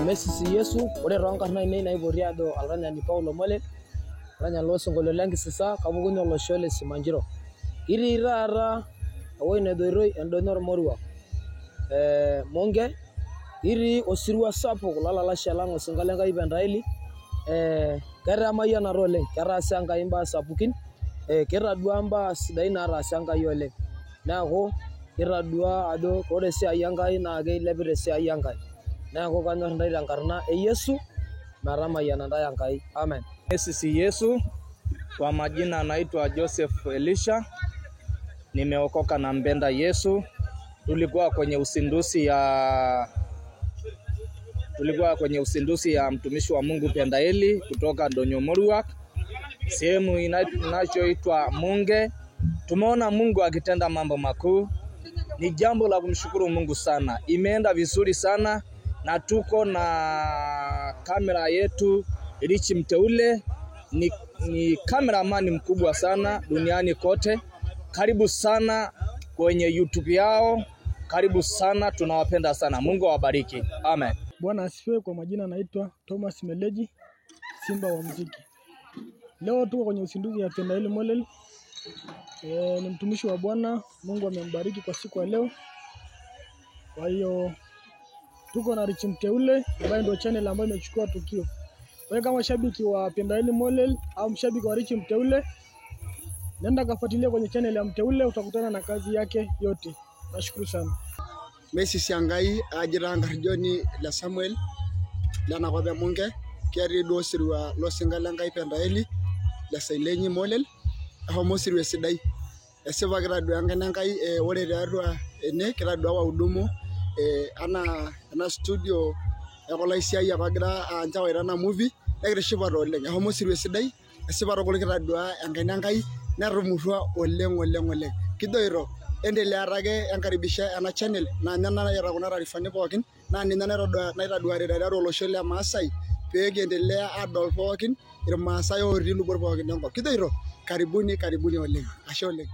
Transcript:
Mesisi Yesu. Ore toonkarn ainei naipoti ajo Olaranyani Paulo Molel, olaranyani loosinkolio lenkisisa, kapukunye olosho le Simanjiro. Kitii taata ewueji nejoitoi Endonyo Ormoruak, Monge, kitii osirua sapuk lolalashe lang Osinka Lenkai Pentaeli, ketaa emayianata oleng, ketaasa Enkai imbaa sapukin, kitadua imbaa sidain nataasa Enkai oleng. Neeku kitadua ajo ore esiai Enkai naa keilepita esiai Enkai. Neeku kanyor intae tenkarna e Yesu, metamayiana intae Enkai. Amen. Sisi Yesu, kwa majina naitwa Joseph Elisha, nimeokoka na mpenda Yesu. Tulikuwa kwenye uzinduzi ya mtumishi wa Mungu Pendaeli kutoka Donyo Moruak, sehemu inachoitwa Munge. Tumeona Mungu akitenda mambo makuu, ni jambo la kumshukuru Mungu sana. Imeenda vizuri sana na tuko na kamera yetu Richi Mteule ni cameraman mkubwa sana duniani kote. Karibu sana kwenye YouTube yao, karibu sana, tunawapenda sana. Mungu awabariki. Amen. Bwana asifiwe. Kwa majina naitwa Thomas Meleji, Simba wa muziki. Leo tuko kwenye uzinduzi ya Pendaeli Molel. Ni mtumishi wa Bwana, Mungu amembariki kwa siku ya leo. Kwa hiyo tuko na Rich Mteule ambaye ndio channel ambayo imechukua tukio. Wewe kama shabiki wa Pendaeli Molel au mshabiki wa Rich Mteule, nenda kafuatilia kwenye channel ya Mteule, utakutana na kazi yake yote. Nashukuru sana. Mesisi Enkai, aji taa Nkarjoni le Samuel lenakop e Munke. Ketii duo osirua losinka Lenkai Pentaeli le Sailenyi Molel. Eshomo osirua esidai, esipa kitadua enkaina Enkai. Ore tiatua ene kitadua wahudumu anaa ena studio ekulo aisiayiak ogira ninche owaita ena movie, nekitishipate oleng. Eshomo osirua esidai, esipa tukul kitadua enkaina Enkai netumurua oleng oleng oleng. Kijoito endelea taake enkaribisha ena channel naa ninye naita kuna taarifani pookin, naa ninye naitaduarita tiatua olosho le Maasai pee kiendelea adol pookin Irmaasai otii ilubot pookin enkop. Kijoito karibuni, karibuni oleng, ashe oleng.